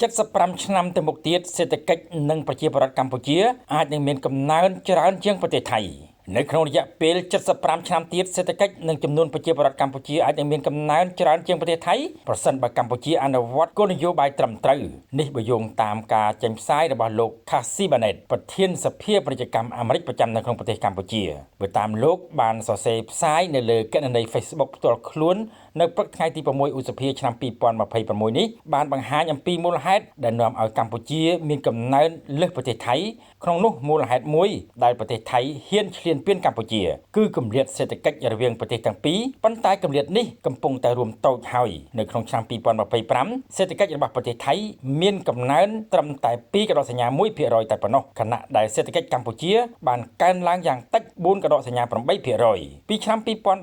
75ឆ្នាំទៅមុខទៀតសេដ្ឋកិច្ចនិងប្រជាពលរដ្ឋកម្ពុជាអាចនឹងមានកំណើនច្រើនជាងប្រទេសថៃនៅក្នុងរយៈពេល75ឆ្នាំទៀតសេដ្ឋកិច្ចនិងចំនួនប្រជាពលរដ្ឋកម្ពុជាអាចនឹងមានកំណើនច្រើនជាងប្រទេសថៃប្រសិនបើកម្ពុជាអនុវត្តគោលនយោបាយត្រឹមត្រូវនេះបើយោងតាមការចេញផ្សាយរបស់លោក Cassie Bennett ប្រធានសភាពាណិជ្ជកម្មអាមេរិកប្រចាំនៅក្នុងប្រទេសកម្ពុជាបើតាមលោកបានសរសេរផ្សាយនៅលើគណនី Facebook ផ្ទាល់ខ្លួននៅព្រឹកថ្ងៃទី6ឧសភាឆ្នាំ2026នេះបានបង្ហាញអំពីមូលហេតុដែលនាំឲ្យកម្ពុជាមានកំណើនលើសប្រទេសថៃក្នុងនោះមូលហេតុមួយដែលប្រទេសថៃហ៊ានឈ្លានពានកម្ពុជាគឺគម្លាតសេដ្ឋកិច្ចរវាងប្រទេសទាំងពីរប៉ុន្តែគម្លាតនេះកំពុងតែរួមតូចហើយនៅក្នុងឆ្នាំ2025សេដ្ឋកិច្ចរបស់ប្រទេសថៃមានកំណើនត្រឹមតែ2.1%តែប៉ុណ្ណោះខណៈដែលសេដ្ឋកិច្ចកម្ពុជាបានកើនឡើងយ៉ាងតិច4.8%ពីឆ្នាំ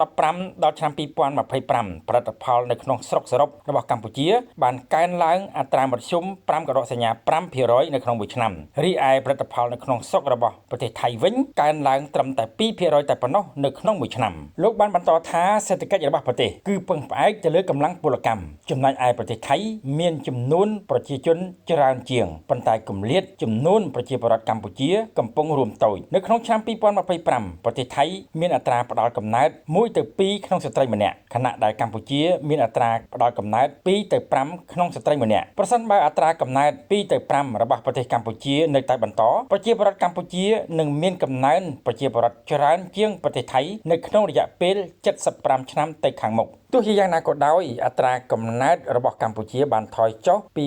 2015ដល់ឆ្នាំ2025ផលិតផលនៅក្នុងស្រុកសរុបរបស់កម្ពុជាបានកើនឡើងអត្រាមធ្យម5.5%នៅក្នុងមួយឆ្នាំរីឯផលិតផលនៅក្នុងស្រុករបស់ប្រទេសថៃវិញកើនឡើងត្រឹមតែ2%តែប៉ុណ្ណោះនៅក្នុងមួយឆ្នាំលោកបានបន្តថាសេដ្ឋកិច្ចរបស់ប្រទេសគឺពឹងផ្អែកទៅលើកម្លាំងពលកម្មចំណែកឯប្រទេសថៃមានចំនួនប្រជាជនច្រើនជាងប៉ុន្តែគម្លាតចំនួនប្រជាពលរដ្ឋកម្ពុជាកំពុងរួមតូចនៅក្នុងឆ្នាំ2025ប្រទេសថៃមានអត្រាផ្ដល់កំណើត1ទៅ2ក្នុងស្ត្រីម្នាក់ខណៈដែលកម្ពុជាមានអត្រាផ្ដល់កំណើត2ទៅ5ក្នុងស្ត្រីម្នាក់ប្រសិនបើអត្រាកំណើត2ទៅ5របស់ប្រទេសកម្ពុជានៅតែបន្តប្រជាពលរដ្ឋកម្ពុជានឹងមានកំណើនប្រជាពលរដ្ឋច្រើនជាងប្រទេសថៃនៅក្នុងរយៈពេល75ឆ្នាំទៅខាងមុខទោះជាយ៉ាងណាក៏ដោយអត្រាកំណើតរបស់កម្ពុជាបានថយចុះពី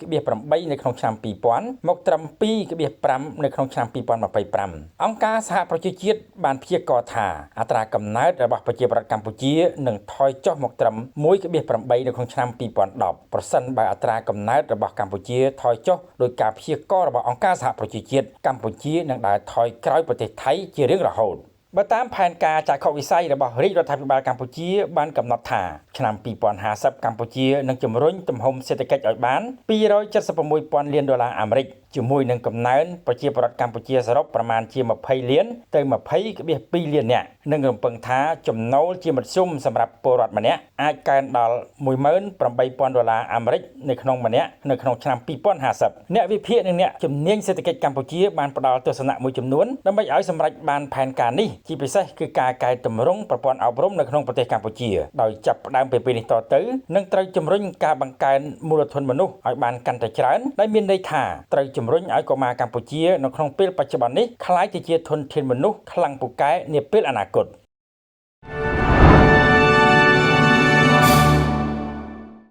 3.8នៅក្នុងឆ្នាំ2000មកត្រឹម2.5នៅក្នុងឆ្នាំ2025អង្គការសហប្រជាជាតិបានព្យាករណ៍ថាអត្រាកំណើតរបស់ប្រជាពលរដ្ឋកម្ពុជានឹងថយចុះមកត្រឹម1.8នៅក្នុងឆ្នាំ2010ប្រសិនបើអត្រាកំណើតរបស់កម្ពុជាថយចុះដោយការព្យាករណ៍របស់អង្គការសហប្រជាជាតិកម្ពុជានឹងដើរថយក្រោយប្រទេសថៃជារៀងរហូតបើតាមផែនការចក្ខុវិស័យរបស់រាជរដ្ឋាភិបាលកម្ពុជាបានកំណត់ថាឆ្នាំ2050កម្ពុជានឹងជំរុញទំហំសេដ្ឋកិច្ចឲ្យបាន276,000លានដុល្លារអាមេរិកជាមួយនឹងកំណើនប្រជាពលរដ្ឋកម្ពុជាសរុបប្រមាណជា20លានទៅ20.2លាននាក់និងរំពឹងថាចំណូលជាមធ្យមសម្រាប់ពលរដ្ឋម្នាក់អាចកើនដល់18,000ដុល្លារអាមេរិកនៅក្នុងម្នាក់នៅក្នុងឆ្នាំ2050អ្នកវិភាគនិងអ្នកជំនាញសេដ្ឋកិច្ចកម្ពុជាបានផ្ដល់ទស្សនៈមួយចំនួនដើម្បីឲ្យសម្រេចបានផែនការនេះជាពិសេសគឺការកែតម្រង់ប្រព័ន្ធអប់រំនៅក្នុងប្រទេសកម្ពុជាដោយចាប់ផ្ដើមពីពេលនេះតទៅនឹងត្រូវជំរុញការបង្កើនមូលធនមនុស្សឲ្យបានកាន់តែច្រើនដែលមានន័យថាត្រូវជំរុញឲ្យកុមារកម្ពុជានៅក្នុងពេលបច្ចុប្បន្ននេះក្លាយទៅជាធនធានមនុស្សខ្លាំងពូកែនាពេលអនាគត។